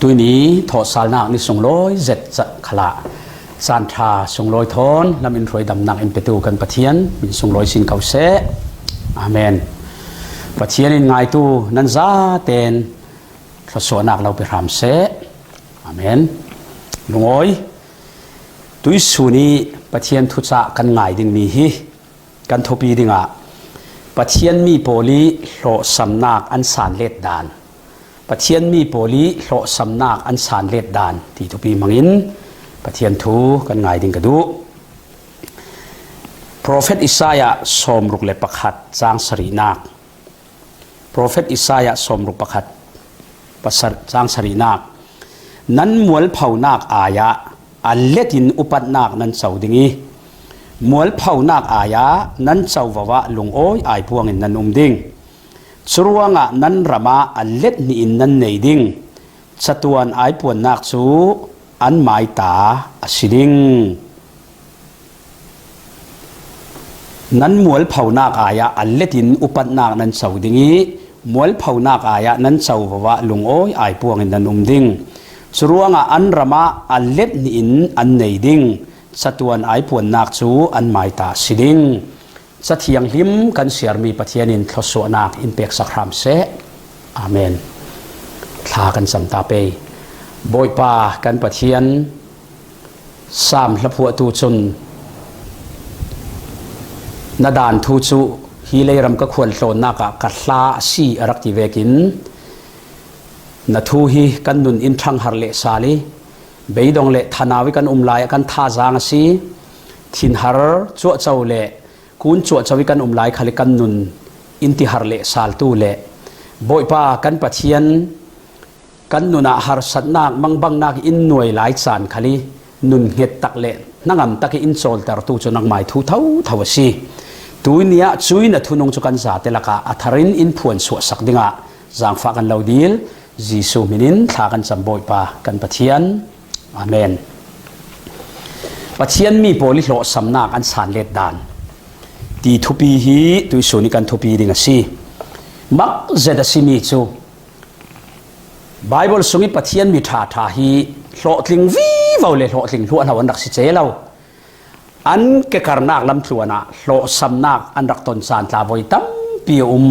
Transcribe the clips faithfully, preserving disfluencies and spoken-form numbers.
Tuini thawhsalnak ni sunglawi zet ca khalah caan ṭha sunglawi thawn lam in hruaidamnak in petu kan Pathian min sunglawi sin ko seh. Amen. Pathian in ngaitu nan zaten thluasuahnak lo pe hram seh. Amen. Lungawi, tuihsun i Pathian thucah kan ngai dingmi hi kan thupi dingah Pathian mi pawl i hlawhsamnak an sanlet dan, Pathian mi pawl i hlawhsamnak an sanlet dan ti thupi hmangin Pathian thu kan ngai ding ka duh. Profet Isaiah sawmruk le pakhat cang sarihnak. Profet Isaiah sawmruk pakhat pasar, cang sarihnak. Nan mualphonak ai-ah a letin upatnak nan co ding i, mualphonak ai-ah nan covo ah lungawi aipuangin nan um ding. Curuangah nan ramah a let hnihin nan nei ding. Catuan aipuannak cu an maita a si ding. Nan mualphonak ai-ah a letin upatnak nan co ding i, mualphonak ai-ah nan covo ah lungawi aipuangin nan um ding. Curuangah an ramah a let hnihin an nei ding. Catuan aipuannak cu an maita a si ding. Ca thianghlim kan siarmi Pathian in thluasuahnak in peksak hram seh. Amen. Thla kan cam ta pei. Bawipa kan Pathian, Saam hlaphuahtu cun na daan thu cu hi leiram ka khualtlawnnak ah ka hla a si a rak ti vekin na thu hi kan nun in ṭhanghar lehsal i, beidong le thanau i kan um lai ah kan thazaang a si. Thinhar cuahco le kun cuahco i kan um lai khal i kan nun in tihar lehsaltu le Bawipa kan Pathian, kan nun ah harsatnak mangbangnak in nuai lai caan khal i nun hnget tak le hnangam tak i in cawltertu cu nangmai thu thotho a si. Tuini ah cui na thunung cu kan zate lakah a thar in in phuan suahsak dingah zaangfah kan lo dil. Jesuh hmin in thla kan cam Bawipa kan Pathian. Amen. Pathian mi pawl i hlawhsamnak an sanlet dan ti thupi hi tuihsun i kan thupi ding a si. Mak zet a simi cu Baibal sung i Pathian mi ṭhaṭha hi hlawhtling vivo le hlawhtling hluahhlo an rak si ce lo. An kekarnak lamtluan ah hlawhsamnak an rak ton caan tla voi tampi a um.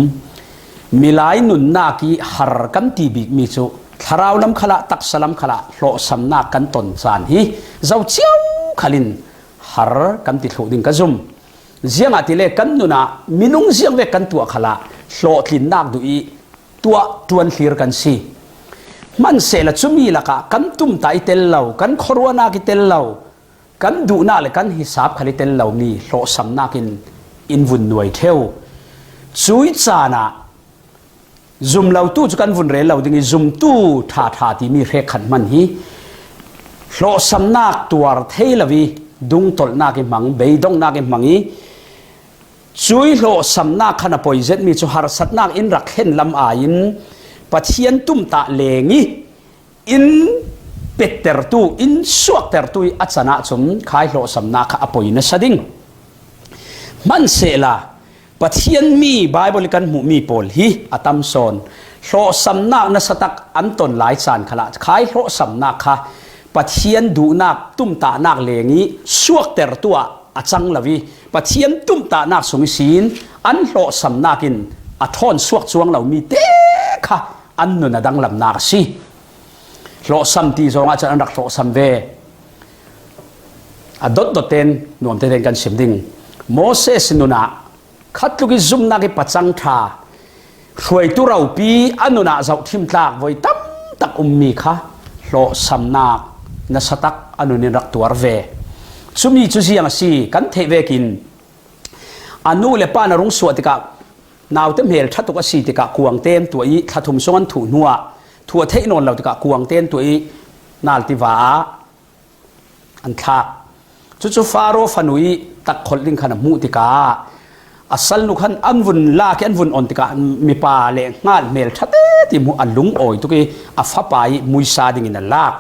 Milai nunnak i har kan ti bikmi cu thlarau lam khalah, taksa lam khalah hlawhsamnak kan ton caan hi zo cio khal in har kan ti thluh ding ka zum. Ziangahtile kan nun ah minung ziangvek kan tuah khalah hlawhtlinnak duh i tuah ṭuanthlir kan si. Hmanhsehla cumi lakah kan tumtah i tel lo, kan khuaruahnak i tel lo, kan duhnak le kan hisap khal i tel lomi hlawhsamnak in in vun nuai ṭheu. Cui caan ah zum lotu cu kan vun rel lo ding i, zumtu ṭhaṭha timi hrekkhat hman hi hlawhsamnak tuar thei lo i, dungtolhnak i hmang, beidongnak i hmang i, cui hlawhsamnak khan a poi zetmi cu harsatnak in rak thlen lam ai in Pathian tumtah leng i in pettertu, in suaktertu i a can ahcun khai hlawhsamnak kha a poi nasa ding. Hmanhsehla Pathian mi Baibal i kan hmuhmi pawl hi a tam sawn hlawhsamnak nasatak an ton lai caan khalah khai hlawhsamnak kha Pathian duhnak tumtahnak leng i suaktertu ah a cang lo i Pathian tumtahnak sung ihsin an hlawhsamnak in a ṭhawn suak cuang lomi te kha an nun a danglamnak a si. Hlawhsam ti zongah cun an rak hlawhsam ve. A dotdot tein nuam tete in kan sim ding. Moses nun ah khatluk i zumnak i pacang ṭha hruaitu ropi a nun ah zohṭhim tlak voi tamtak ummi kha hlawhsamnak nasatak a nun in rak tuar ve. Cumi cu ziang a si kan theih vekin a nu le pa na rung suah tikah naute hmel ṭha tuk a si tikah kuangte an tuah i thlathum sung an thuh hnuah thuah theih nawn lo tikah kuangte an tuah i nal tiva ah an thlak. Cucu Faro fanu i takkholh ding khan a hmuh tikah a salnu khan an vun lak i an vun on tikah mipa le hngal hmel ṭha te ti hmuh a lungawi tuk i a fapa i muisa dingin a lak.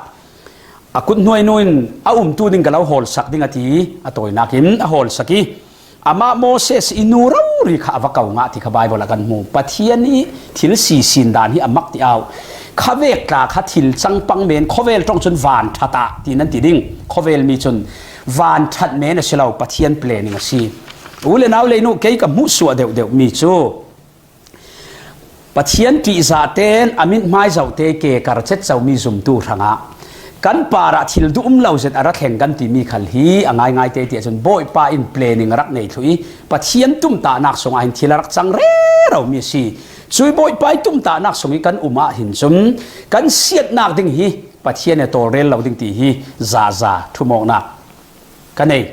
A kut hnuainu in a umtu ding ka lo hawlsak ding a ti i a tawinak in a hawlsak i amah Moses i nu rori kha a va ko ngah ti kha Baibal ah kan hmu. Pathian i thil sisin dan hi a mak ti au. khavek tla kha thil changpang men, khawvel ṭawng chun van ṭhat ah tiin an ti ding. Khawvel mi chun van ṭhat men a si lo, Pathian planning a si. U le nau, lei nu, kei ka hmuhsuah deuhdeuh mi cu Pathian ṭihzah ten a mithmai zohte ke kar cetco mi zumtu hrangah kan parah thil duh um lo zet a ra thleng kan timi khal hi a ngaingai te tiah cun Bawipa in planning a rak nei thluh i Pathian tumtahnak sungah hin thil a rak cang rero mi a si. Cui Bawipa ih tumtahnak sung ih kan um ah hin cun kan siatnak ding hi Pathian e tawlrel lo ding ti hi zaza ṭhumawknak ka nei.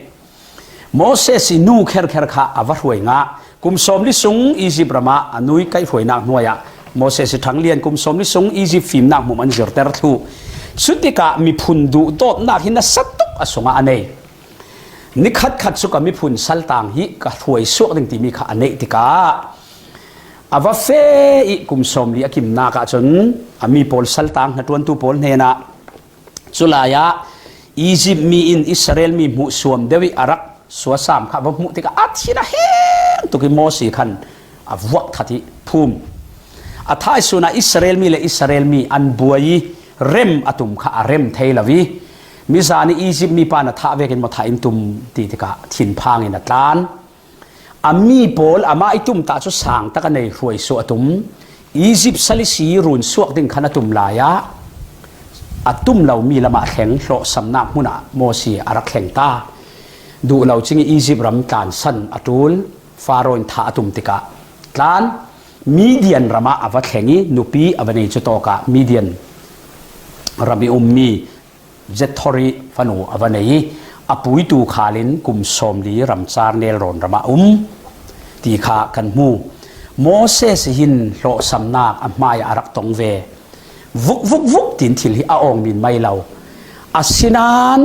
Moses ih nu kherkher kha a va hruai ngah. Kum sawmli sung Egypt ramah a nu ih kaihhruainak hnuai ah Moses ih ṭhanglian kum sawmli sung Egypt fimnak hmuh an zirter thluh. Cutikah miphun duhdawtnak hi nasa tuk a sungah a nei. Ni khatkhat cu ka miphun saltang hi ka hruai suak ding timi kha a neih tikah a va feh ih kum sawmli a kimnak ahcun a mi pawl saltang hnaṭuantu pawl hnenah, culai ah Egypt mi in Israel mi hmuh suam deuh ih a rak suasam kha va hmuh tikah a thin a heng tuk ih Moses khan a vuak that ih phum. A thaisun ah Israel mi le Israel mi an buai ih rem a tum kha a rem thei lo ih mizan ih Egypt mi pa na thah vekin maw thah in tum ti tikah thinphang in a tlan. A mi pawl amah ih tumtah cu sang tak a nei hruai suah a tum. Egypt salisi run suak ding khan a tum lai ah a tum lomi lamah thleng hlawhsamnak hmun ah Moses a rak thleng ta. Duh lo cing ih Egypt ram tlansan a ṭul. Faro in thah a tum tikah tlan Midian ramah a va thleng ih nupi a va nei cu tawkah Midian ram ih ummi Jethro ih fanu a va nei ih a puitu khal in kum sawmli ramcar nelrawn ramah a um ti kha kan hmu. Moses hin hlawhsamnak a hmaiah a rak tong ve. Vuk, vuk, vuk tiin thil hi a awng min mai lo. Asinain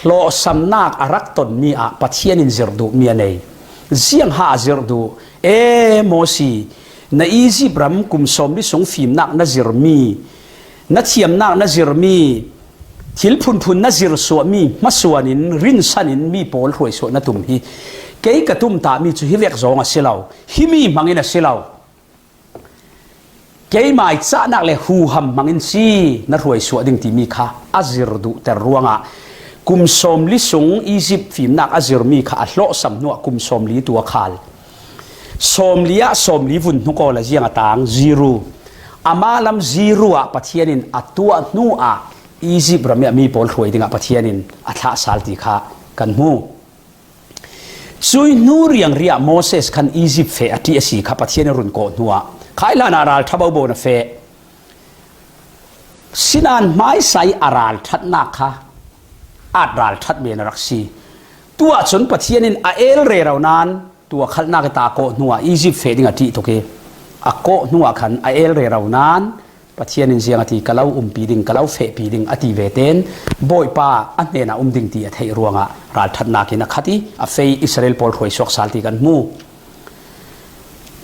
hlawhsamnak a rak tonmi ah Pathian in zirh duhmi a nei. Ziangha a zirh duh? E Moses, na Egypt ram kum sawmli sung fimnak na zirhmi, na thiamnak na zirhmi, thil phunphun na zirh suahmi hmasuan in rinsan in mi pawl hruai suah na tum hi kei ka tumtahmi cu hi vek zawng a si lo, himi hmangin a si lo. Keimah ih cahnak le huham hmangin si na hruai suah ding timi kha a zirh duhter ruangah kum sawmli sung Egypt fimnak a zirhmi kha a hlawhsam hnuah kum sawmli tu a khal. Sawmli ah sawmli vun hnu kawl a ziang a tang, zero. Amah lam zero ah Pathian in a tuah hnu ah Egypt ram ih a mi pawl hruai dingah Pathian in a thlah sal ti kha kan hmu. Cui hnu riangri ah Moses khan Egypt feh a ṭih a si kha Pathian ih run kawh hnuah khai hlanah ralṭha bobo na feh. Sinain hmaisa ih a ralṭhatnak kha at ralṭhat men a rak si. Tuah cun Pathian in a el rero nain tuakhalhnak ih ta kawh hnuah Egypt feh ding a ṭih tuk ih a kawh hnuah khan a el rero nain Pathian in ziang a ti, ka lo umpi ding, ka lo fehpi ding a ti ve ten Bawipa a hnenah um ding ti a theih ruangah ralṭhatnak in a khat ih a feh ih Israel pawl hruai suak sal ti kan hmu.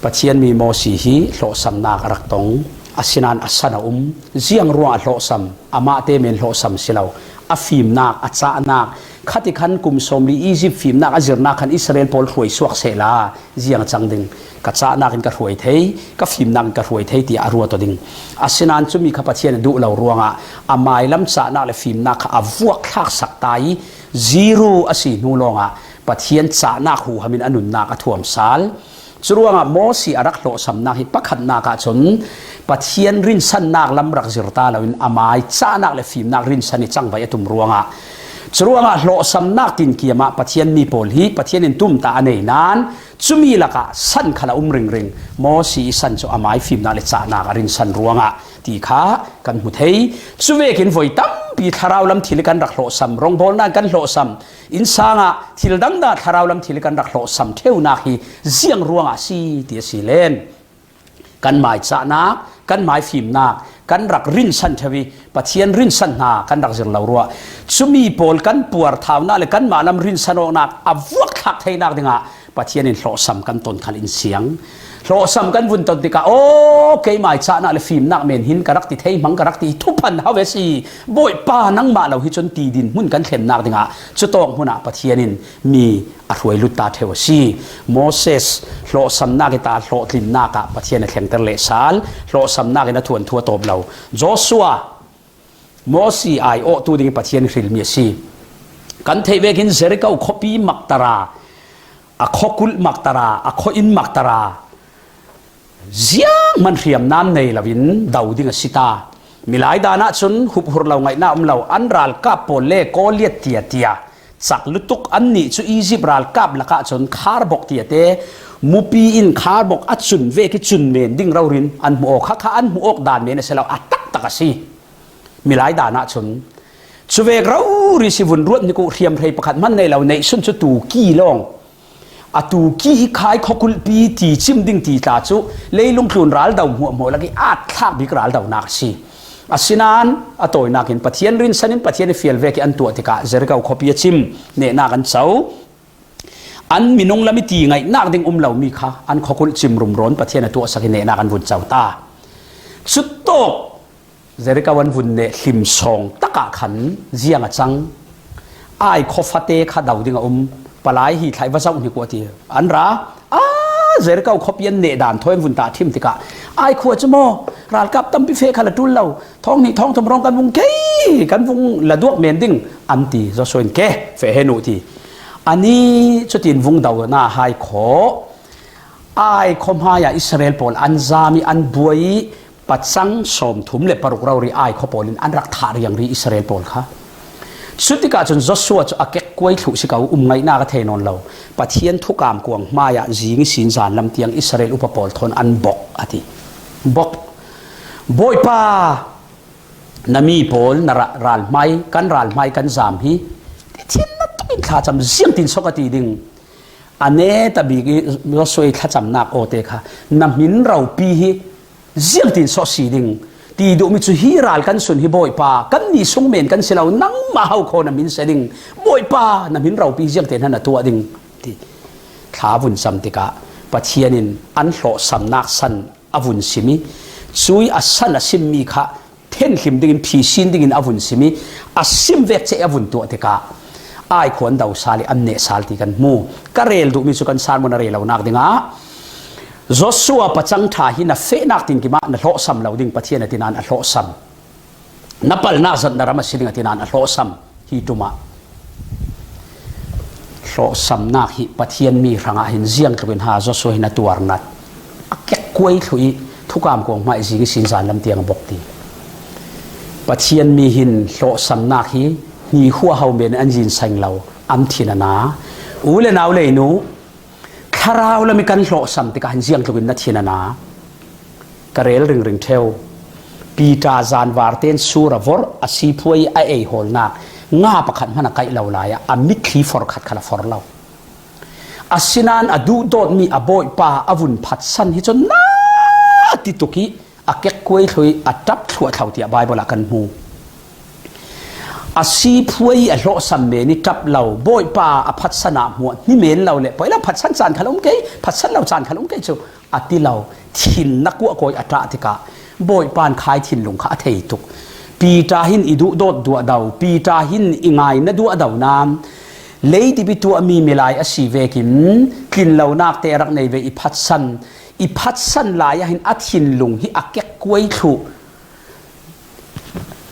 Pathian mi Moses hi hlawhsamnak a rak tong, asinain a san a um. Ziang ruangah hlawhsam? Amah te men hlawhsam si lo. A fimnak, a cahnak, khatikhan kum sawmli Egypt fimnak a zirnak khan Israel pawl hruai suak sehla ziang a cang ding? Ka cahnak in ka hruai thei, ka fimnak in ka hruai thei, tiah a ruat aw ding. Asinain cumi kha Pathian a duh lo ruangah a mailam cahnak le fimnak kha a vuak thlaksak ta ih zero a si hnu lawngah Pathian cahnak huham in a nunnak a thuam sal. Curuangah Moses a rak hlawhsamnak hi pakhatnak ahcun Pathian rinsannak lam rak zir ta loin a mai cahnak le fimnak rinsan ih cangvaih a tum ruangah, curuangah hlawhsamnak tinkiam ah Pathian mi pawl hi Pathian in tumtah a nei nain cumi lakah san khal a um ringring. Moses ih san cu a mai fimnak le cahnak a rinsan ruangah ti kha kan hmu thei. Cuvekin voi tampi thlarau lam thil ih kan rak hlawhsam, rongbawlnak in kan hlawhsam, innsang ah thil dangdang thlarau lam thil ih kan rak hlawhsam ṭheunak hi ziang ruangah a si ti a si len, kan mai cahnak, kan mai fimnak kan rak rinsan ṭheu ih Pathian rinsan hna kan rak zir lo ruah. Cumi pawl kan puarthaunak le kanmah lam rinsan awknak a vuak thlak theinak dingah Pathian in hlawhsam kan ton khal in siang. Hlawhsam kan vun ton tikah, aw, keimai cahnak le fimnak men hin ka rak ti thei hmang, ka rak ti thuphan hau ve si. Bawipa, nangmah lo hi cun ti din hmun kan thlennak dingah cutawk hmunah Pathian in mi a hruai lut ta ṭheu a si. Moses hlawhsamnak ih ta hlawhtlinnak ah Pathian a thlengter leh sal, hlawhsamnak in a thuanthu a tawp lo. Joshua, Mosi ai awhtu dingin Pathian hrilmi a si. Kan theih vekin Jericho khuapi maktar a, a khuakulh maktar a, a khuainn maktar a, zianghman hriamnam nei loin do ding a si ta. Milai dan ahcun huphur lo, ngaihna um lo, an ralkap pawl le Goliath tiatia cak lutuk, annih cu Izipt ralkap lakah cun kharbok tiate, mupi in kharbok a cun vek ih cun men ding rori in an hmuh aw. Khakha an hmuh awk dan men a si lo, a taktak a si. Milai dan ahcun cuvek rori si. Vun ruat hnik uh, hriamhrei pakhat hman nei lo, neihsun cu tuki lawng. A tuki ih khai khuakulhpi ti cim ding ti tla cu leilung tlun raldo hmuahhmuah lak ih at thlak bik raldonak a si. Asinain a tawinak in Pathian rinsan in Pathian ih fial vek ih an tuah tikah Jericho khuapi a cim, nehnak an co. An minung lam ih ti ngaihnak ding um lomi kha an khuakulh cim rumrawn Pathian a tuahsak ih nehnak an vun co ta. Cutawk Jericho an vun neh hlim sawng takah khan ziang a cang. Ai khua fate kha do ding a um. Palai hi thlai va zoh hnik uh a ti. An ra, a, Jericho khuapi an neh dan thawi an vun tahṭhim tikah, Ai khua cu maw, ralkap tampi feh kha la ṭul lo, thawng hnih thawng thum hrawng kan vung kei, kan vung la duak men ding, an ti. Joshua in, Ke, feh hen uh, ti. Ani cutin vung do na hai khawh. Ai khua hmaiah Israel pawl an zam ih an buai ih pacang sawmthum le paruk rori Ai khua pawl in an rak thah riangri Israel pawl kha. Cutikah cun Joshua cu a kekkuai thluh si ko, um ngaihnak a thei nawn lo. Pathian thukam kuang hmaiah zing ihsin zan lam tiang Israel upa pawl thawn an bok a ti. Bok. Bawipa, na mi pawl na ra-, ral hmai, kan ral hmai kan zam hi thin na tukin thlacam ziangtin sawk a ti ding. A neta bik ih Joshua ih thlacamnak awte kha, na hmin ropi hi ziangtin sawh si ding ti duhmi cu, hi ral kan sun hi Bawipa, kannih sung men kan si lo, nangmah ho khaw na hmin si ding, Bawipa, na hmin ropi hi ziangtin hna na tuah ding ti thla vun cam tikah Pathian in an hlawhsamnak san a vun sim ih, cuih a san a simmi kha thenhlim dingin, phisin dingin a vun sim ih, a sim vek ceh a vun tuah tikah Ai khua an do sal ih an neh sal ti kan hmu. Ka rel duhmi cu kan sermon a rel lonak dingah Joshua pacang ṭha hi na fehnak tinkim ah na hlawhsam lo ding, Pathian a ti nain a hlawhsam. Na palnak zat na ram a si ding a ti nain a hlawhsam. Hi ṭum ah hlawhsamnak hi Pathian mi hrangah hin ziangtluk in ha Joshua hin a tuarnat a kekkuai thluh ih thukam kuang hmai zing ihsin zan lam tiang a bok ti. Pathian mi hin hlawhsamnak hi hnihuaho men an zinseng lo, an thin a na. U le nau leinu, thlarau lam ih kan hlawhsam tikah hin ziangtluk in na thin a na. Ka rel ringring ṭheu. Peter zanvar tein sur a vorh, a siphuai a ei hawlnak nga pakhat hman a kaih lo lai ah a mitthli for khat khal a for lo. Asinain a duhdawtmi a Bawipa a vun phatsan hi cu na ti tuk ih a kekkuai thluh ih a ṭap thluahthlo tiah Baibal ah kan hmu. A siphuai a hlawhsam men ih ṭap lo, Bawipa a phatsan ah hmuah hni men lo le, poi lo, phatsan caan khal um kei, phatsan lo caan khal um kei cu a ti lo. Thin na kuahkawi a ṭah tikah Bawipa in khai thinlung kha a thei tuk. Peter hin i duhdawt duahdo, Peter hin i ngaina duahdo nan, leidip ih tuahmi milai a si vekin tlinlonak te a rak nei ve. I phatsan, i phatsan lai ah hin a thinlung hi a kekkuai thluh.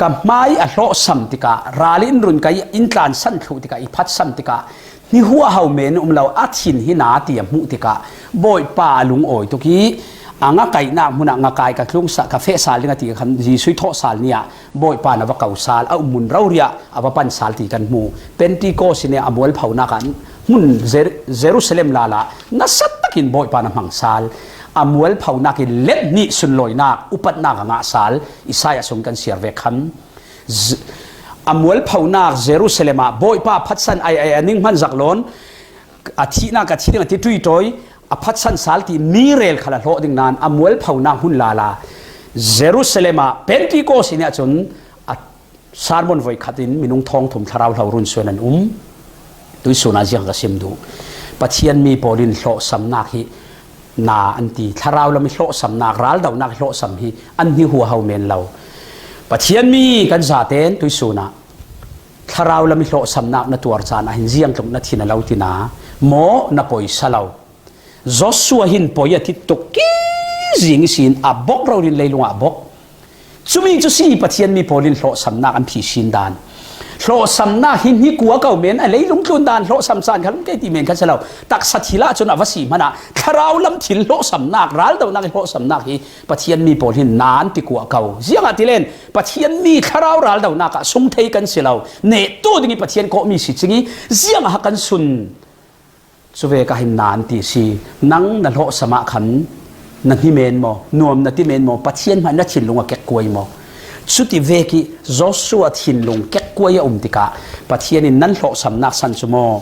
Ka hmai a hlawhsam tikah, ral in run kai in tlansan thluh tikah, i phatsan tikah, hnihuaho men um lo, a thin hi na ti a hmuh tikah Bawipa a lungawi tuk ih a ngakaihnak hmunah ngakai ka tlungsah, ka feh sal ding a ti khan Jesuh ih thawh sal ni ah Bawipa na va ko sal, a ummun rori ah a va pan sal ti kan hmu. Pentecost ni ah a mualphonak ah hmun Jer-, Jerusalem lala nasa takin Bawipa na hmang sal. A mualphonak ih let hnih sunlawinak upatnak a ngah sal, Isaiah sung kan siar ve khan. Z-, a mualphonak Jerusalem ah Bawipa phatsan ai ai a ning hman zak lawn, a thihnak a thi ding a ti ṭuiṭoi, a phatsan sal ti mi rel khal a hlawh ding nan a mualphonak hmun lala Jerusalem ah Pentecost ni ah cun a sermon voikhat in minung thawngthum thlarau hlo run suan an um. Tuihsun ah ziang ka sim duh. Pathian mi pawl in hlawhsamnak hi na an ti. Thlarau lam i hlawhsamnak, raldohnak i hlawhsam hi an ni huahau men lo. Pathian mi kan zaten tuisun ah thlarau lam i hlawhsamnak na tuar caan ah hin ziangtluk na thin a lo tina maw na poisa lo. Joshua hin poi a ti tuk ki zing ihsin a bok rori in leilung ah bok. Cumi cu si Pathian mi pawl in hlawhsamnak an phisin dan. Hlawhsamnak hi ni kua ko men a leilung tlun dan hlawhsam caan kha lum kei ti men kha si lo. Taksa thil ah cun a va si hmanah thlarau lam thil hlawhsamnak, raldohnak i hlawhsamnak hi Pathian mi pawl hin nan ti kua ko. Ziangahtile Pathian mi thlarau raldohnak ah sung thei kan si lo. Nehtu ding i Pathian kawhmi si cing i ziangah kan sun. Cuvek ah hin nan ti si. Nang na hlawhsam ah khan na hni men maw? Nuam na ti men maw? Pathian hmai na thinlung a kekkuai maw? Cuti vek i Joshua thinlung kekkuai a um tikah Pathian in nan hlawhsamnak san cu maw?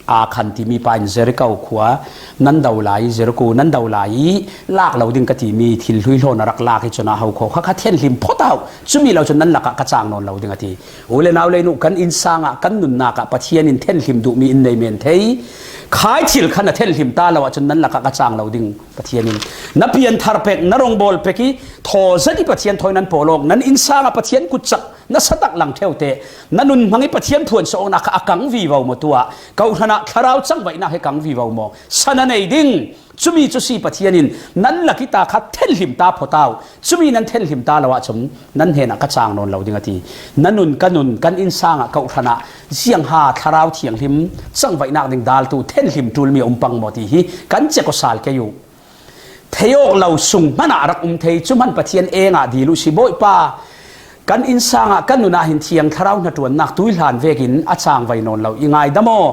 Akhan timi pa in Jericho khua nan do lai i, Jericho nan do lai i, lak lo ding ka timi thil hlui hlawn a rak lak i cun a ho kho kha kha thenhlim phawt au. Cumi lo cun nan lakah ka cang nawn lo ding a ti. U le nau lei nu, kan innsang ah kan nunnak ah Pathian in thenhlim duhmi in nei men thei. Khai thil khan a thenhlim ta lo ahcun nan lakah ka cang lo ding Pathian in na pianthar pek, na rongbawl pek i thawzet i Pathian thawi nan pawl awk, nan innsang ah Pathian kutcak na satak lang ṭheu te, na nun hmang i Pathian phuan sa awknak kha a kang vivo maw tuah? Kawhhran ah thlarau cangvaihnak he kang vivo maw? San a nei ding. Cumi cu si Pathian in nan lak i ta kha thenhlim ta phawt au. Cumi nan thenhlim ta lo ahcun nan hnenah ka cang nawn lo ding a ti. Na nun, ka nun, kan innsang ah, kawhhran ah ziangha thlarau thianghlim cangvaihnak ding daltu thenhlim ṭulmi a um pang maw ti hi kan cek aw sal kei u. Thei awk lo sung hmanh ah a rak um thei. Cu hmanh Pathian eng ah dil uh si. Bawipa, kan innsang ah, kan nun ah hin thiang thlarau hnaṭuannak tuihlan vekin a cangvai nawn lo i ngaidam aw.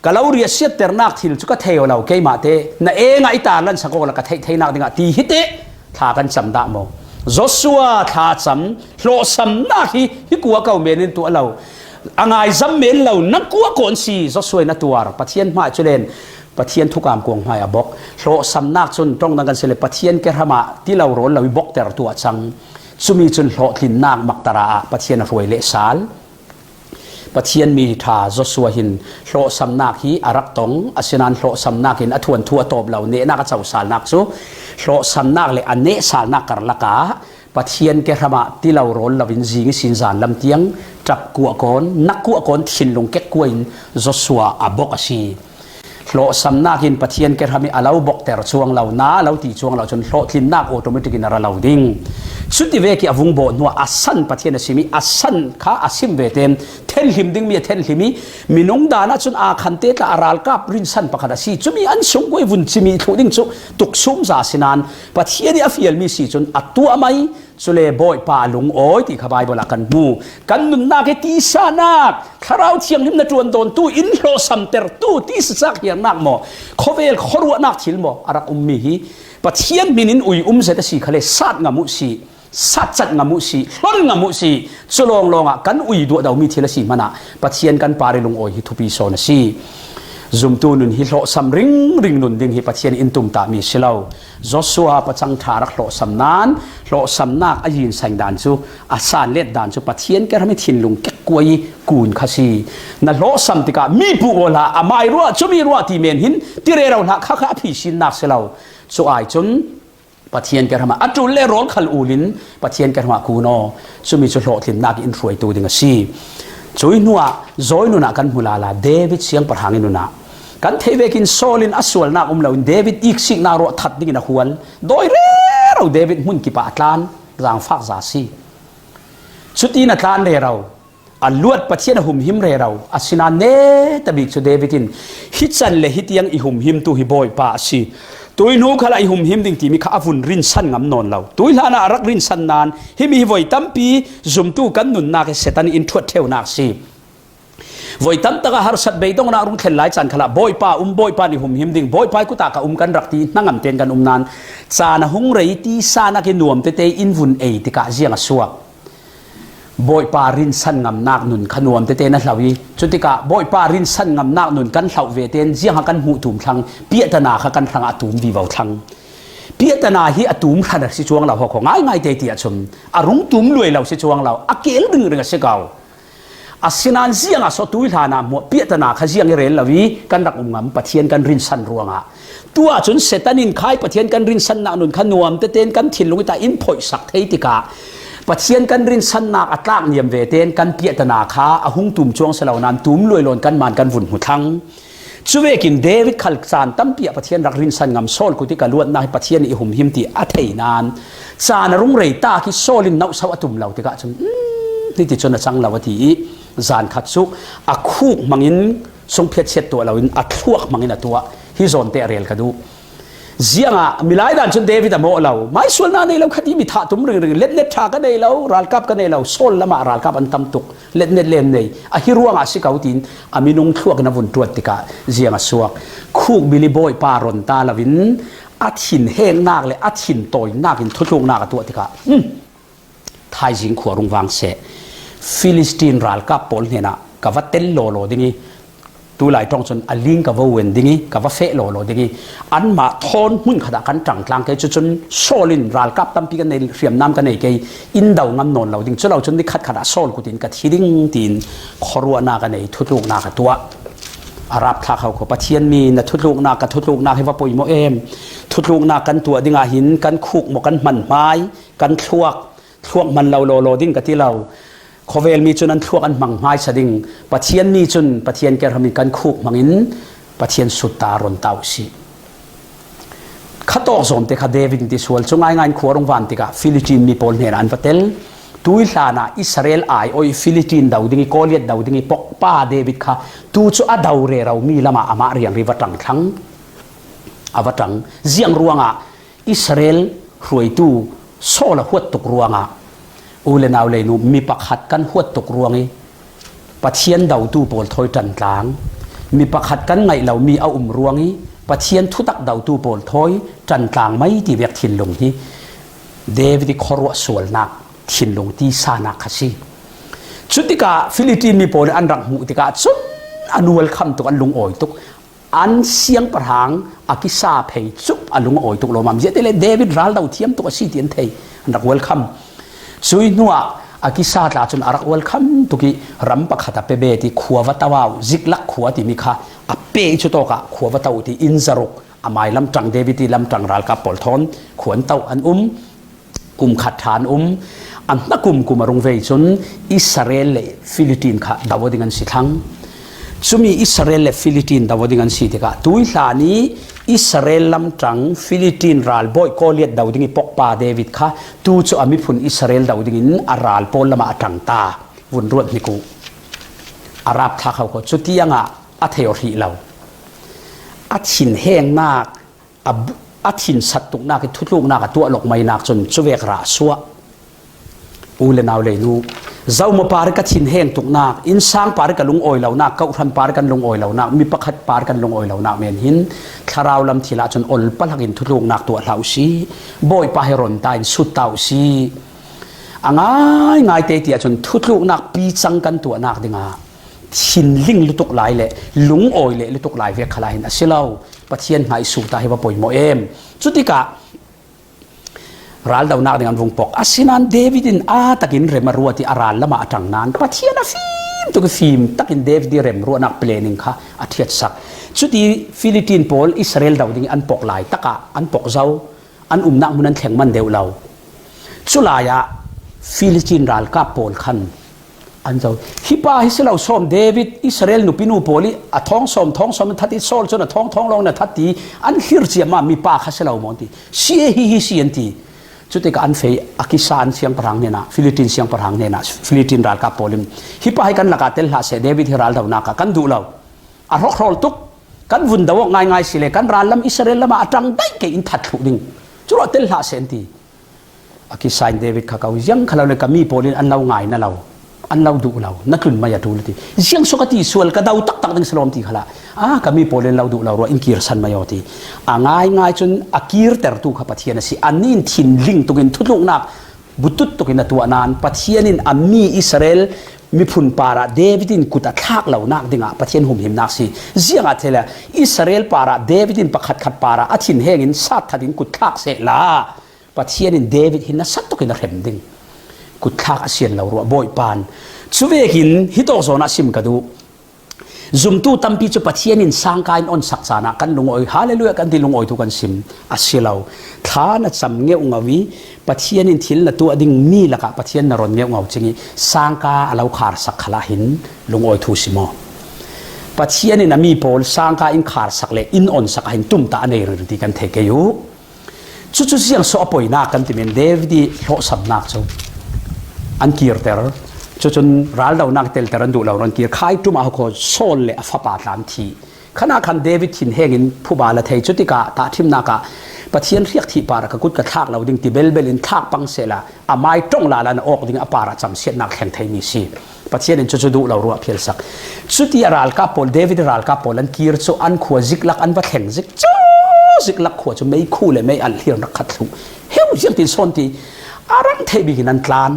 Ka lo riahsiatternak thil cu ka thei aw lo, keimah te na eng ah i tarlan sak awk la ka theih theinak dingah ti hi teh thla kan cam dah maw? Joshua thla cam, hlawhsamnak hi hi kua ko men in tuah lo, a ngaizam men lo, na kua kawn si Joshua in a tuar. Pathian hmai cu len Pathian thukam kuang hmai a bok. Hlawhsamnak cun ṭong dang kan si le Pathian kehram ah ti lo rawl lo i bokter tuah cang. Cumi cun hlawhtlinnak maktara ah Pathian a hruai leh sal. Pathian mi ṭha Joshua hin hlawhsamnak hi a rak tong, asinain hlawhsamnak in a thuanthu a tawp lo, nehnak a cosalnak cu hlawhsamnak le a nehsalnak karlak ah Pathian kehram ah ti lo rawl lo in zing ihsin zan lam tiang ṭap kuah kawn, nak kuah kawn thinlung kekkuah in Joshua a bok a si. Hlawhsamnak in Pathian kehram i a lo bokter cuang lo, na a lo ti cuang lo cun hlawhtlinnak automatic in a ra lo ding. Cuti vek i a vung bawh hnuah a san Pathian a sim i a san kha a sim ve tein thenhlim dingmi a thenhlim i minung dan ahcun aa khan te tla a ralkap rinsan pakhat a si. Cumi an sungkuai vun cimi thluh ding cu tuksum za si nain Pathian i a fialmi si cun a tuah mai. Cule Bawipa a lungawi ti kha Baibal ah kan hmu. Kan nunnak i tisa nak, Thlarau Thianghlim na ṭuan dawntu, in hlawhsamtertu, tisa cak hiarnak maw, khawvel khuaruahnak thil maw a rak ummi hi Pathian hmin in ui um zet a si khale, sat ngam uh si, satcat ngam uh si, hlon ngam uh si. Cu lawnglawng ah kan ui duahdomi thil a si hmanah Pathian kan par i lungawi hi thupi sawn a si. Zumtu nun hi hlawhsam ringring nun ding hi Pathian in tumtahmi a si lo. Joshua pacang ṭha rak hlawhsam nain hlawhsamnak a yinsaing dan cu, a sanlet dan cu Pathian kehram i thinlung kekkuai i kun kha si. Na hlawhsam tikah mi puh aw hlah, a mai ruah, cumi ruah ti men hin ti rero hlah, kha kha a phisinnak si lo. Cu ai cun Pathian kehram ah a ṭul le rawl khal ul in Pathian kehram ah kun aw. Cumi cu hlawhtlinnak in hruaitu ding a si. Cui hnuah zawi nun ah kan hmu lala, David siangpahrang i nun ah kan theih vekin Saul in a sualnak um loin David iksiknak ruah that dingin a hual. Dawi rero David hmun kip ah a tlan, zaangfak za a si. Cutin a tlan rero. A luat Pathian a humhim rero. Asinain netabik cu David in, "Hi can le hi tiang i humhimtu hi Bawipa a si. Tuihnu khalah i humhim ding," timi kha a vun rinsan ngam nawn lo. Tuihlan ah a rak rinsan nain himi hi voi tampi zumtu kan nunnak i Satan in ṭhuat ṭheunak a si. Voi tam takah harsat beidongnak rung thlen lai caan khalah Bawipa um, Bawipa nih humhim ding, Bawipa i kut ah ka um kan rak ti hna ngam tein kan um nain caan a hung rei tisa nak i nuam tete in vun ei tikah ziang a suak? Bawipa rinsan ngamnak nun kha nuam tete na hlo i, cutikah Bawipa rinsan ngamnak nun kan hloh ve tein ziangha kan hmuh tum thlang, piahtana kha kan hrangah a tum vivo thlang. Piahtana hi a tum hran a si cuang lo, hawkhaw ngaingai te ti ahcun a rung tum luai lo si cuang lo, a keel ringring a si ko. Asinain ziangah saw tuihlanah hmuah piahtana kha ziang i rel lo i kan rak um ngam, Pathian kan rinsan ruangah. Tuah cun Satan in khai Pathian kan rinsannak nun kha nuamtete in kan thinlung i ta in phoihsak thei tikah Pathian kan rinsannak a tlak niam vete in kan piahtana kha a hung tum cuang si lo nain tum luailawn kanmah in kan vun hmu thlang. Cuvekin David khal caan tampi ah Pathian rak rinsan ngam, Saul kut i ka luatnak hi Pathian i humhim ti a thei nain caan a rung rei tak i Saul in nauhsauh a tum lo tikah cun, "Um, hiti cun a cang lo," a ti i zan khat cu a khuk hmangin sungphiat chiat tuah loin a thluak hmangin a tuah. Hi zawnte a rel ka duh. Ziangah milai dan cun David a mawh lo. Maisualnak nei lo khat i mi thah tum ringring. Letnet ṭha ka nei lo, ralkap ka nei lo. Saul lamah ralkap an tam tuk. Letnet lem nei. A hi ruangah a si ko tiin a minung thluak in a vun ṭuat tikah ziang a suak. Khuk bil i Bawipa ron ta loin a thinhengnak le a thintawinak in thutluknak a tuah tikah, "Um, thaizing khua rung vang seh. Filistin ralkap pawl hnenah ka va tel lawlaw ding i, tulai ṭawng cun a ling ka va uen ding i, ka va feh lawlaw ding i, anmah thawn hmun khatah kan ṭangtlang ke. Cucun Saul in ralkap tampi kan nei, hriamnam ka nei ke, in do ngam nawn lo ding. Culo cun ni khatkhat ah Saul kut in ka thi ding," tiin khuaruahnak a nei, thutluknak a tuah. A rapthlak hau kho, "Pathian mi, na thutluknak, ka thutluknak hi va poimawh em. Thutluknak kan tuah dingah hin kan khuk maw kan hman hmai, kan thluak, thluak hman lo lawlaw ding ka ti lo. Khawvel mi cun an thluak an hmang hmaisa ding. Pathian mi cun Pathian kerham in kan khuk hmangin Pathian sutta ron ta uh sih." Khatawk zawnte kha David in ti sual. Cu ngaingai in khua rung van tikah Filistin mi pawl hnenah an va tel. Tuihlanah Israel aiawh i Filistin do ding i Goliath do ding i pawkpa David kha tu cu a do rero mi lamah amah riangri va ṭang thlang. A va ṭang. Ziang ruangah Israel hruaitu Saul a huat tuk ruangah, u le nau leinu, mi pakhat kan huat tuk ruang i Pathian dotu pawl thawi ṭantlang, mi pakhat kan ngaih lomi a um ruang i Pathian thutak dotu pawl thawi ṭantlang mai ti vek thinlung hi David i khuaruah sualnak thinlung tisanak kha si. Cutikah Filistin mi pawl in an rak hmuh tikah cun a nual kham tuk, an lungawi tuk. An siangpahrang Akisa phei cup a lungawi tuk lawmam. Ziahtiah le David ral do thiam tuk a si ti an thei. An rak welcome. Cui hnuah Akisa tla cun a rak welcome tuk i ram pakhat a pe bet i khua va to au, Ziklak khua timi kha a pe i cu tawkah khua va to ti in zaruk a mai lamṭang, David i lamṭang ralkap pawl thawn khua an to an um. Kum khat ṭha an um. A hna kum kum a rung vei cun Israel le Filistin kha do ding an si thlang. Cumi Israel le Filistin do ding an si tikah tuihlan i Israel lamṭang Filistin ralbawi Goliath do ding i pawkpa David kha tu cu a miphun Israel do dingin a ral pawl lamah a ṭang ta. Vun ruat hnik uh. A rapthlak hau kho. Cutiangah a thei aw hrih lo. A thinhengnak a, a thinsat tuknak i thutluknak a tuah lawk mainak cun cuvek rah suah. U le nau leinu, zomaw par i ka thinheng tuknak, innsang par i ka lungawi lonak, kawhhran par i kan lungawi lonak, mi pakhat par i kan lungawi lonak men hin thlarau lam thil ahcun ol palak in thutluknak tuah hlah u si. Bawipa he ron ta in sut ta u si. A ngaingai te ti ahcun thutluknak picang kan tuahnak dingah thinling lutuk lai le lungawi le lutuk lai vek khalah hin a si lo. Pathian hna i sut ah hi va poimawh em. Cutikah raldonak ding an vung pok. Asinain David in aa takin rem a ruat i a ral lamah a ṭang nain Pathian a fim tuk i fim takin David i remruahnak planning kha a ṭhiatsak. Cuti Filistin pawl Israel do ding i an pok lai takah an pok zo. An umnak hmun an thleng man deuh lo. Culai ah Filistin ralkap pawl khan an zo. Hi pa hi si lo sawm, David, Israel nupinu pawl i a thawng sawm, thawng sawm an that i Saul cun a thawng, thawng lawng in a that ti an hlir ciamah mi pa kha si lo maw an ti. Si e, hi hi si an ti. Cutikah an fei Akisa an siangpahrang hnenah, Filistin siangpahrang hnenah, Filistin ralkap pawl in, "Hi pa hi kan lakah tel hlah seh, David hi raldonak ah kan duh lo. A hrawkhrawl tuk, kan vun do awk ngaingai si le kan rallam Israel lamah a ṭang daih kei in that thluh ding. Curuah tel hlah seh," an ti. Akisa in David kha ko, "Ziang kha lo le ka mi pawl in an lo ngai na lo, an lo duh lo, na tlun mai a ṭul," a ti. "Ziang so ka ti sual, ka do taktak ding si lawm," ti khalah, "A, ka mi pawl in lo duh lo ruah in kir san mai aw," ti. A ngaingai cun a kirtertu kha Pathian a si. Annih in thinling tukin thutluknak butut tukin a tuah nain Pathian in a mi Israel miphun parah David in kut a thlak lonak dingah Pathian humhimnak si. Ziangah thei le Israel parah David in pakhatkhat parah a thinheng in sat that in kut thlak sehla Pathian in David hi nasa tukin a hrem ding. Kut thlak a sian lo ruah Bawipa in. Cuvekin hitawk zawnah sim ka duh. Zumtu tampi cu Pathian in sangka in onsak caan ah kan lungawi, Hallelujah kan ti, lungawi thu kan sim a si lo. Thla na cam ngeuh ngau i Pathian in thil na tuah ding mi lakah Pathian na ron ngeuh ngau cing i sangka a lo kharsak khalah hin lungawi thu si maw? Pathian in a mi pawl sangka in kharsak le in onsak ah hin tumtah a nei riri ti kan thei kei uh. Cucu ziang so a poinak kan ti men, David i hlawhsamnak cu an kirter. Cucun raldonak telter an duh lo, an kir. Khai ṭum ah khaw Saul le a fapa tla an thih. Khanah khan David thinheng in phuba la thei. Cutikah tahṭhimnak ah Pathian hriak thih par ah ka kut ka thlak lo ding ti belbel in thlak pang sehla a mai ṭong lala na awk ding a par ah camsiatnak thleng theimi si. Pathian in cucu duh lo ruah phialsak. Cuti a ralkap pawl, David ralkap pawl an kir cu an khua Ziklag an va thleng zik cu, Ziklag khua cu meikhu le mei alh hlir rak khat thluh. Heu ziangtin sawn ti a rang theih bik in an tlan.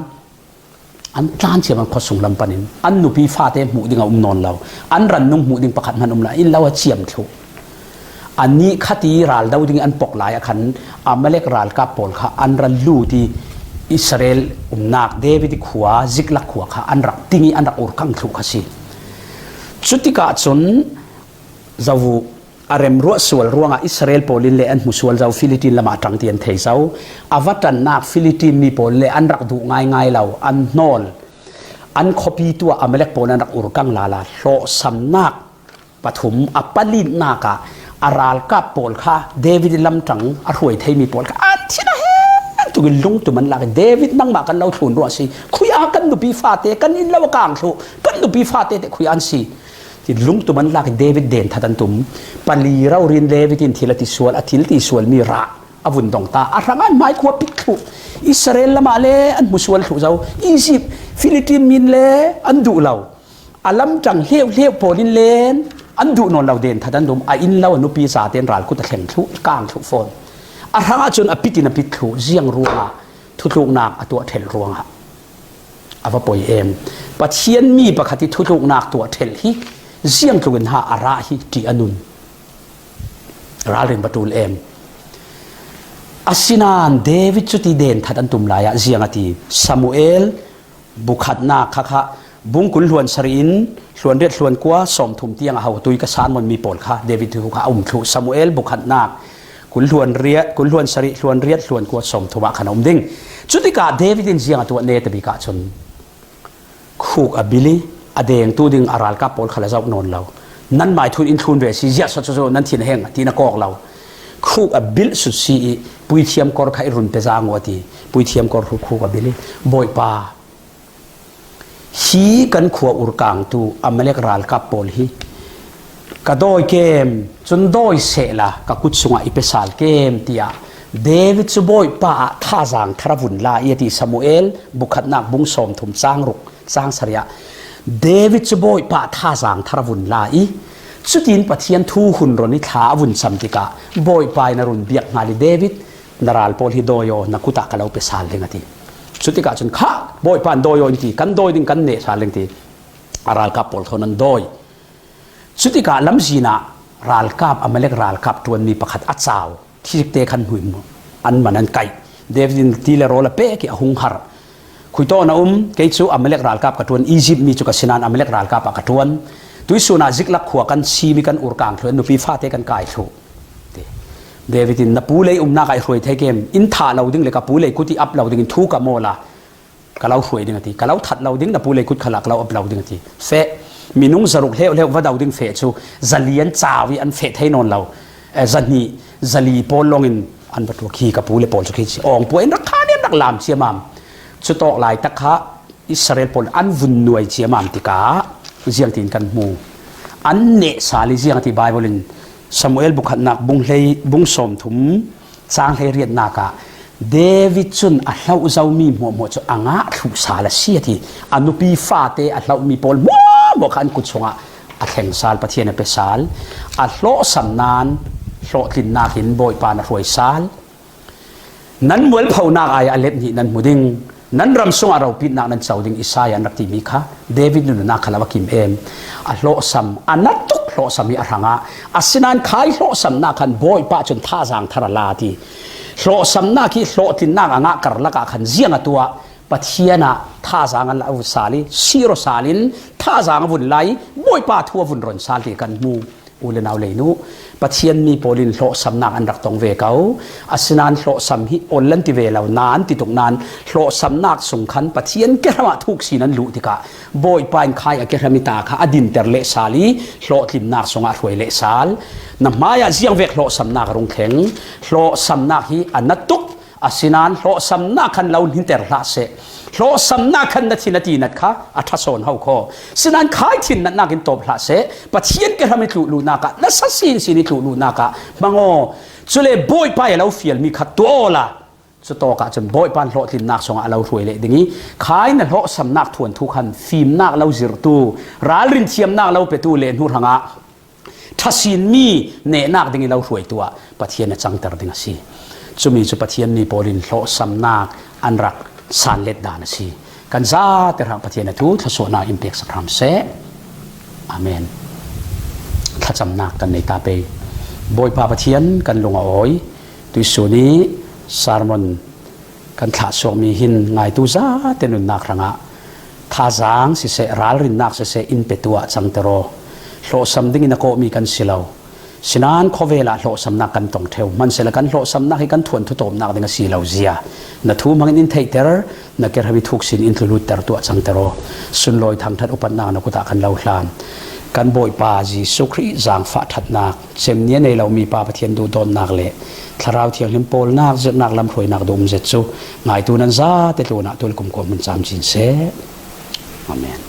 An tlan ciam an khuasung lam panin an nupi fate hmuh ding a um nawn lo. An rannung hmuh ding pakhat hman um lo, inn lo a ciam thluh. Anih khat i ral do ding an pok lai ah khan Amalek ralkap pawl kha an ral lut i Israel umnak David i khua, Ziklag khua kha an rak ting i an rak urkang thluh kha si. Cutikah cun zovuh a remruah sual ruangah Israel pawl in le an hmu sual zo, Philitin lamah ṭang ti an thei zo. A va ṭannak Philitin mi pawl le an rak duh ngaingai lo, an hnawl, an khuapi tuah Amalek pawl an rak urkang lala, hlawhsamnak pathum a palinak ah a ralkap pawl kha David i lamṭang a hruai theimi pawl kha an thin a hen tukin lungtum an lak i, David, nangmah kan lo thlun ruah si, khui a kan nupi fate, kan inn lo a kang thluh, kan nupi fate te khui an si. Ti lungtum an lak i David den that an tum. Pali rori in David in thil a ti sual, a thil ti sual mi rah a vun dong ta. A hrangah an hmai khua pit thluh. Israel lamah le an hmu sual thluh zo. Egypt, Philitin min le an duh lo. A lamṭang hleuhleuh pawl in len an duh nawn lo den that an dum, a inn lo a nupi zate in ral kut a thleng thluh, kang thluh fawn. A hrangah cun a pit in a pit thluh, ziang ruangah, thutluknak a tuah ṭhelh ruangah a va poi em. Pathian mi pakhat i thutluknak tuah ṭhelh hi ziang tluk in ha a rah hi ṭih a nun. Ralring va ṭul em. Asinain David cuti den that an tum lai ah ziang a ti, Samuel, bukhatnak kha kha, bung kul hluan sarih in hluan riat hluan kua sawmthum tiang a ho tui ka sanmon mi pawl kha David thu kha a um thluh. Samuel bukhatnak kul hluan riat, kul hluan sarih, hluan riat, hluan kua sawmthum ah khan a um ding. Cutikah David in ziang a tuah ne tabik ah cun khuk a bil i a dengtu ding a ralkap pawl kha la zoh nawn lo. Nan mai thun in thlun ve si, ziah sawt cu nan thin a heng, tiin a kawk lo. Khuk a bil sut si i puithiam kor kha i run pe zang uh a ti. Puithiam kor khuk, khuk a bil i, Bawipa, hi kan khua urkangtu Amalek ralkap pawl hi ka dawi kem, cun dawi sehla ka kut sungah i pe sal kem, tiah David cu Bawipa ah thazaang thar a vun la i a ti. Samuel bukhatnak bung sawmthum cang ruk, cang sarih ah David cu Bawipa ah thazaang thar a vun la i, cutin Pathian thu hun ron i thla a vun cam tikah Bawipa in a run biak hngal i, David, na ral pawl hi dawi aw, na kut ah ka lo pe sal ding a ti. Cutikah cun, kha, Bawipa in dawi aw in ti, kan dawi ding kan neh sal ding ti. A ralkap pawl thawn an dawi. Cutikah lamzin ah ralkap, Amalek ralkap ṭuanmi pakhat a cau. Thizikte khan hmuihmuh an man an kaih. David in ti le rawl a pek i a hung har. Khuitawk na um, kei cu Amalek ralkap ka ṭuan, Egypt mi cu ka si nain Amalek ralkap ah ka ṭuan. Tuihsun ah Ziklag khua kan sim i kan urkang thluh, an nupi fate kan kai thluh. Ti. David in, na pu lei umnak ah i hruai thei kem, in thah lo ding le ka pu lei kut i ap lo ding in thu ka mawl a, ka lo hruai ding a ti. Ka lo that lo ding, na pu lei kut khal ah ka lo ap lo ding a ti. Feh, minung zaruk hleuhleuh va do ding feh cu, zali an cau i an feh thei nawn lo. Eh, zahnih, zali pawl lawng in an va ṭuak hi, ka pu le pawl cu khi si. Awng puai in rak khan i an rak lam ciamam. Cu tawk lai tak kha Israel pawl an vun nuai ciamam tikah ziangtin kan hmu. An neh sal i ziang a ti Baibal in, Samuel bukhatnak bung hlei, bung sawmthum, cang hleiriatnak ah David cun a hloh zomi hmuahhmuah cu a ngah thluh sal a si a ti. A nupi fate a hlohmi pawl hmuahhmuah kha an kut chungah a thleng sal, Pathian a pe sal. A hlawhsam nain hlawhtlinnak in Bawipa na hruai sal. Nan mualphonak ai a let hnih nan hmu ding, nan ram sungah ropitnak nan co ding, Isaiah an rak timi kha David nunnak kha lo a kim em. A hlawhsam, a na tuk hlawhsam hi a hrangah, asinain khai hlawhsamnak khan Bawipa cun thazaang thar a la ti. Hlawhsamnak hi hlawhtlinnak a ngah karlak ah khan ziang a tuah, Pathian ah thazang an la vun sal i, siro sal in thazang a vun la i, Bawipa thu a vun ron sal ti kan hmu. U le nau lei nu, Pathian mi pawl in hlawhsamnak an rak tong ve ko. Asinain hlawhsam hi ol an ti ve lo, na an ti tuk nan, hlawhsamnak sung khan Pathian kehram ah thuk sin an luh tikah, Bawipa in khai a kehram i ta kha a dinter leh sal i, hlawhtlimnak sungah hruai leh sal. Na hmai ah ziangvek hlawhsamnak a rung thleng, hlawhsamnak hi a na tuk, asinain hlawhsamnak khan lo ninter hlah seh. Hlawhsamnak khan na thin a tinat kha a ṭha sawn ho khaw. Sinain khai thin natnak in tawp hlah seh. Pathian kehram i tluk luhnak ah, na sa sinsin i tluk luhnak ah hmang aw. Cule Bawipa i a lo fialmi khat tuah awla, cutawk ah cun Bawipa in hlawhtlimnak sungah a lo hruai leh ding i, khai na hlawhsamnak thuanthu khan fimnak lo zirtu, ralrin thiamnak lo petu le hnu hrangah ṭhasinmi nehnak ding i lo hruaitu ah Pathian a cangter ding a si. Cumi cu Pathian mi pawl in hlawhsamnak an rak sanlet dan a si. Kan zate hrang Pathian a thu thlasuahnak in peksak hram seh. Amen. Thlacamnak kan nei ta pei. Bawipa Pathian, kan lung a awi. Tuihsun i sermon kan thlahsuakmi hin ngaitu zate nunnak hrangah thazang siseh, ralrinnak siseh in petu ah cangter aw. Hlawhsam dingin a kawhmi kan si lo. Sinain khawvel ah hlawhsamnak kan tong ṭheu. Hmansehla kan hlawhsamnak hi kan thuanthu tawpnak ding a si lo zia na thu hmangin in theihter, na kehram i thuk sin in thluluttertu ah cangter aw. Sunlawi thangṭhat upatnak na kut ah kan lo hlan. Kan Bawipa Jesuh Khrih zaangfah ṭhatnak, cem ni a nei lomi Pa Pathian duhdawtnak le Thlarau Thianghlim pawlnak, zirhnak, lamhruainak duh um zet cu ngaitu nan zate tlunah tul kum kua hmun camcin seh. Amen.